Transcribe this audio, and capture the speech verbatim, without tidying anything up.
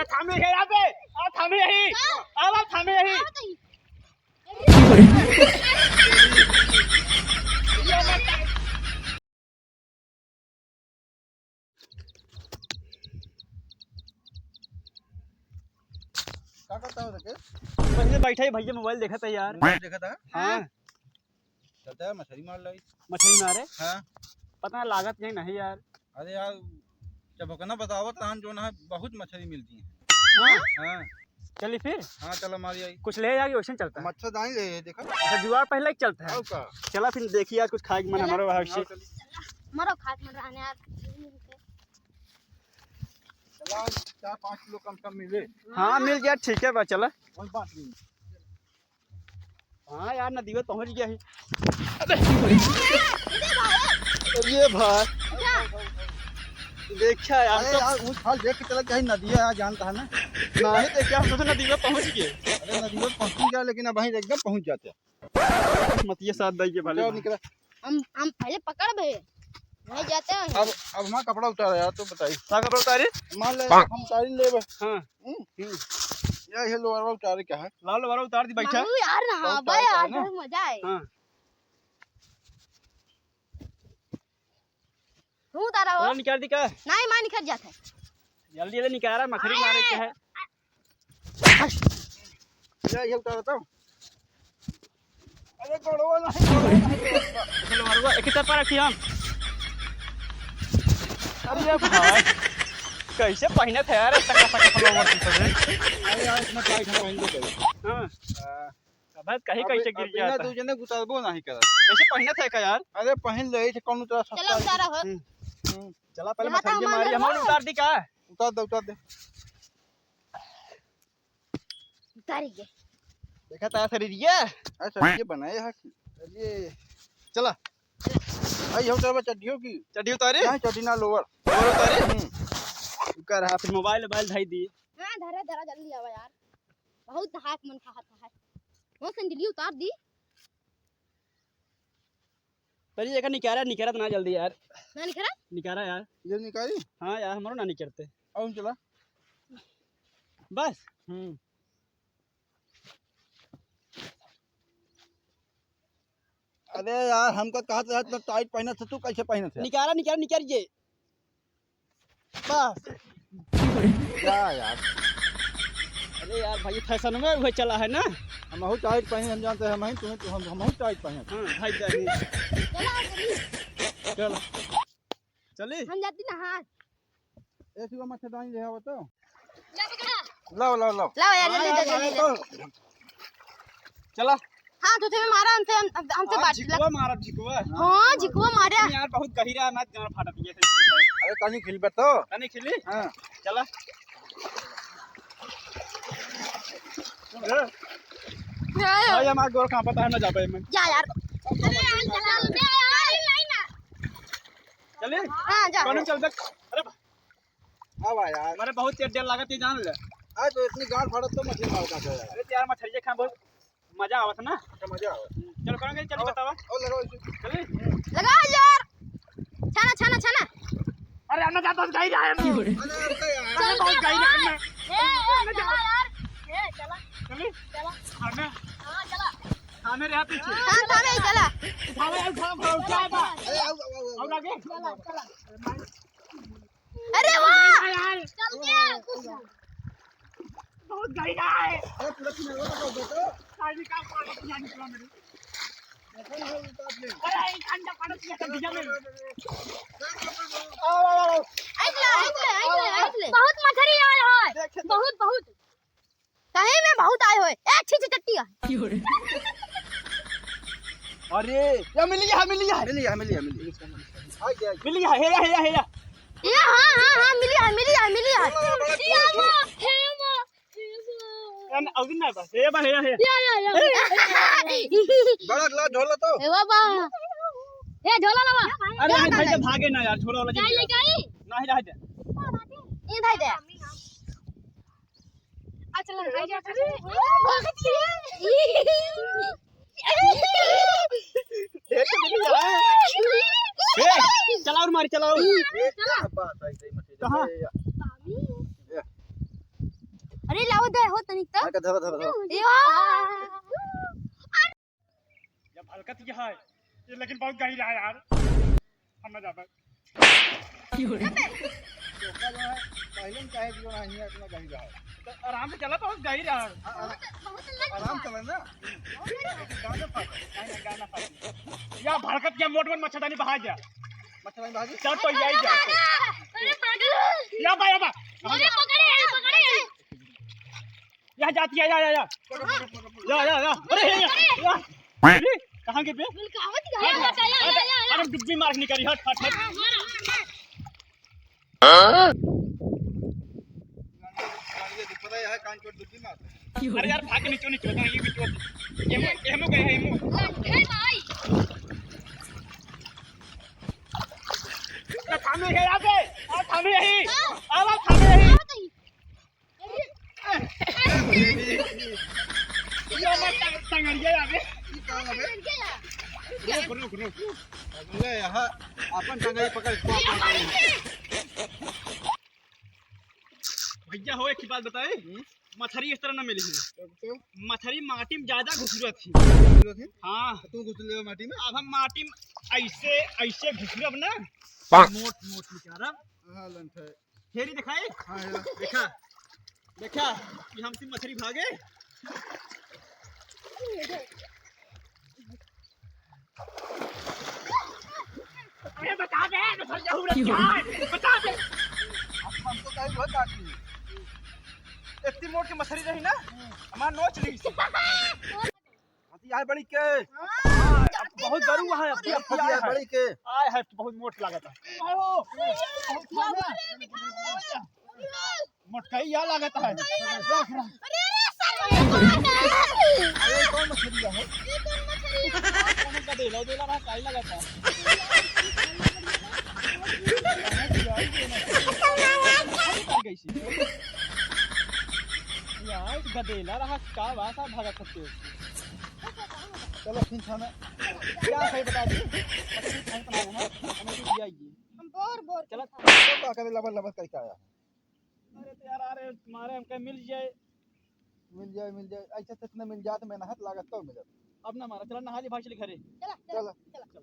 थामे है यहाँ पे, आ थामे यही, आ थामे यही। का करता हो रखे? पहले बैठा ही भैया, मोबाइल देखत है यार। मोबाइल देखत है? हाँ। चलता है, मछली मार लाई। मछली मारे? हाँ। पता ना लागत नहीं, नहीं यार। अरे यार, जब ओकना बतावत रहन जो ना, बहुत मछली मिलती है। हाँ? हाँ। चली फिर? हाँ, चलो मारी आई। कुछ ले जाके वैसे चलता है। मच्छरदानी ले, देखो। अच्छा, जुआर पहले ही चलता है। और का? चला फिर देखी यार, कुछ खाए के मन चला। हमारे भाग से। हाँ, चली। मरो खाए के मन रहने यार। चला, चार पाँच किलो कम से कम मिले। हाँ, मिल गया, ठीक है बा, चला। कोई बात नहीं। हाँ यार, नदीवा पहुँच गया है। अरे भाई, देखा यार, अरे तो यार, उस हाल देख के चला, कहीं नदिया यार, जानता है ना। नहीं देखा, हम तो नदीवा पहुँच गए। अरे नदीवा पहुँच गया, लेकिन अब वहीं एकदम पहुँच जाते हैं। मतिया साथ दई के भले जाओ, भाई। निकला। हम, हम पहले पकड़ बे। नहीं जाते हैं। अब, अब हमारा कपड़ा उतारा यार, तो बताइए। का कपड़ा उतारी? मान ले, हम उतारी लेबे। हाँ। हम्म। हम्म। या ये लोअरवा उतारे का है? लाओ लोअरवा उतार दी, बैठा। मामू यार, नहाबा यार, ना? बहुत मजा आए। हाँ। तू उतारा हो। तोरा निकाल दी का? नहीं, मैं निकल जाता है। जल्दी जल्दी निकाला, मछली मारे के है। या ये उतारा तो। अरे गोड़वा नहीं, गोड़वा नहीं, गोड़वा। चलो, मारुआ, एक ही तरफ रखी हम। अरे भाई, कैसे पहनत है यार, टका टका follower की सब है। अरे यार, इतना tight हम पहन के चले। हाँ। हाँ। अब कहीं अब, कैसे गिर अब गया बिना था? दू जने उतारबो नहीं करत। कैसे पहनत है का यार? अरे पहन ले, इसे कौन उतार सकता चलो, है? उतारा हो। हम्म। हम्म। चला, पहले यहाँ तो मछली हमारे मारी, यहाँ हमारे उतार दी का? उतार दे, उतार दे। उतारी के। देखा था शरीर ये? अरे शरीर ये बनाए है कि? अरे चला। आई हो तो चड्डियों की। चड्डी उतारे? नहीं, चड्डी ना, lower। Lower उतारे? हम्म। कर हाथ मोबाइल, मोबाइल धाई दी। हाँ, धरा, धरा, जल्दी आवा यार। बहुत हाथ मन का हाथ है। वो सैंडली उतार दी। अरे, एका निकारा, निकारा तो ना जल्दी यार। ना निकारा? निकारा यार। ये निकारी? हाँ यार, हमारो ना निकरते। अब चला। बस। हम्म। अरे यार, हमको कहा था इतना tight पहनत है, तू कैसे पहनत है? निकारा, निकारा, निकारा ये। बस। क्या यार? अरे यार भाई, fashion में वह चला है ना। हमहू tight पहने, हम जानते हैं, हम ही तुम्हें, हम, हमहू tight पहने। हाँ, भाई जान। चलो। चली? हम जाती ना, हाँ। ए, शिवा, मच्छरदानी ले आवा तो। लाओ, लाओ, लाओ। लाओ यार, जल्दी, हाँ, जल्दी, लाओ जल्दी। तो। चला। हाँ, तो तुम्हें मारा हमसे, हम, हम, हमसे आज बात झिकुआ मारा, झिकुआ। हाँ, झिकुआ मारा। यार, बहुत गहिरा है, मत जान फाटा दिए थे। अरे, तनी खिलबे तो। तनी खिली? हाँ। चला। ए, भाई, हमार गोड़ कांपत है, ना जाबे में। जा यार। अरे यार, चला, ले यार, ले ना। चले? हाँ, जा। कौन चल बे? अरे बा-, हाँ भाई यार। हमारे बहुत तेज डर लागत है, जान ले। आज तो इतनी गांड फाड़त तो मछली मार का है यार। अरे यार, मछली खा बहुत मजा आवत ना। अच्छा, मजा आवत। चलो, कौन चली और, बतावा? और लगाओ इसे। चली? लगाओ यार। छाना, छाना, छाना। अरे, अन्ना जा, बस गई रहा है। अरे, अरे यार। अरे, बस गई रहा है। ए, ए, चला यार। ए, चला। चली? चला। खाना। हाँ, चला। खाने रहा पीछे। हाँ, खाने ही चला। उठाओ, उठाओ, उठाओ, उठाओ। अरे, आओ, आओ, आओ, आओ। और आगे? चला, चला। अरे वाह! यार। चल के कुछ। बहुत गहिरा है। अरे पूरा किनारा तो कर दो तो। साइड का पानी पिया निकला मेरे। देखो ना, उतार ले। अरे एक अंडा पानी पिया कर दिया मेरे। आओ, आओ, आओ। ऐस ले, ऐस ले, ऐस ले, ऐस ले। बहुत मछली आया है। देख, देख। बहुत, बहुत। सही में बहुत आए होए। ए, छी, छी, टट्टी आ। अरे, या मिल गया, मिल गया। मिल गया, मिल गया, मिल गया। आ गया। मिल गया, हेरा, हेरा, हेरा। ये, हाँ, हाँ, हाँ, मिल गया, मिल गया, मिल गया। बड़ा, बड़ा, बड़ा। अरे, अभी ना बस, ये बा, हेरा, हेरा। या, या, या। बड़ा ग्लास झोला तो। ए बाबा। ए, झोला लावा। अरे, अरे, भाई, भागे ना यार, झोला वाला जाए लेके आई। नहीं, रह दे। ये भाई दे। आ, चल, भाई, जा, चल। ए, चला और मारी, चला और। ए, क्या बात है, सही मछली। कहाँ? ये, ये। हो तनिक तो। हाँ, धरो, धरो, धरो। यो। या भलकत क्या है? ये लेकिन बहुत गहिरा है यार। हम ना जाबे। क्यों रे? धोखा जो है, पहले ही कहे दियो ना, ये इतना गहिरा है। तो आराम से चला, बहुत गहिरा है। हाँ, आराम, बहुत लग आराम चला ना। गाना फाट। नहीं, नहीं, गाना फाट। या भलकत क्या मोट मोट मच्छरदानी बहा जा। मच्छरदानी बहा जा। चल तो यही जा। अरे पागल। या बा, या बा। अरे पकड़े, पकड़े। या जाती है, या, या, या। या, या, या। अरे, या, या, या। अरे, कहाँ के पे? बोल, कहाँ के? या, या, या, या, या। अरे, डुब्बी मार के निकली, हट, हट, हट। हाँ, मारो, मारो। हाँ? पता है, यहाँ कान पर डुब्बी मारते हैं। अरे यार, भाग के नीचे, नीचे, नीचे, ये नीचे। एमओ, एमओ गए हैं, एमओ। लंठे भाई। अरे, थामे है यहाँ पे। आ, थामे यही। आ, आ, थामे यही। ये हमार टंग-, टंगड़िया आ गए। रुक, रुक, रुक। अगले यहाँ अपन टंगड़ी पकड़, इसको अपन टंगड़ी। भैया हो, एक ही बात बताए, हम्म? मछरी इस तरह ना मिली है। तो? मछरी माटी में ज्यादा घुसरत थी। घुसरत थी? हाँ। तो तू घुस ले माटी में? अब हम माटी में ऐसे, ऐसे घुसरब ना, पाक। मोट, मोट निकारब। हाँ, लंठ है। फेरी दिखाई? हाँ, ये लो। देखा, देखा कि हमसे मछरी भागे। अरे बता दे, मछरी जहूर क्या है? बता दे। अब हमको कहीं बहुत काटी। इतनी मोटी मछली रही ना, हमार नोच ली। हथियार बड़ी के। हाँ, अब बहुत बड़ू है, अब ये हथियार हथियार है। बड़ी के। आय है, बहुत मोट लागत है। आओ। मोटकाई या लागत है। अरे, अरे, कौन मछली है? ये कौन मछली है? कौन का देला, देला रहा, काई लागत है। कैसे? यार, गदेला रहा, का बा, का भागत हत्ते? चलो, ठीक है ना। क्या है, बता दे। अच्छा, ठीक है, बता देना। हमें भी दिया ये। हम बोर, बोर चला। तो का करे, लबर, लबर करके आया। अरे, तो यार, अरे, तुम्हारे हमके मिल जाए। मिल जाए, मिल जाए। ऐसे तो इतने मिल जात, मेहनत लागत तो मिलत। अब ना मारा, चला, नहा ली, भाई, चली घरे। चला, चला, चला। चला।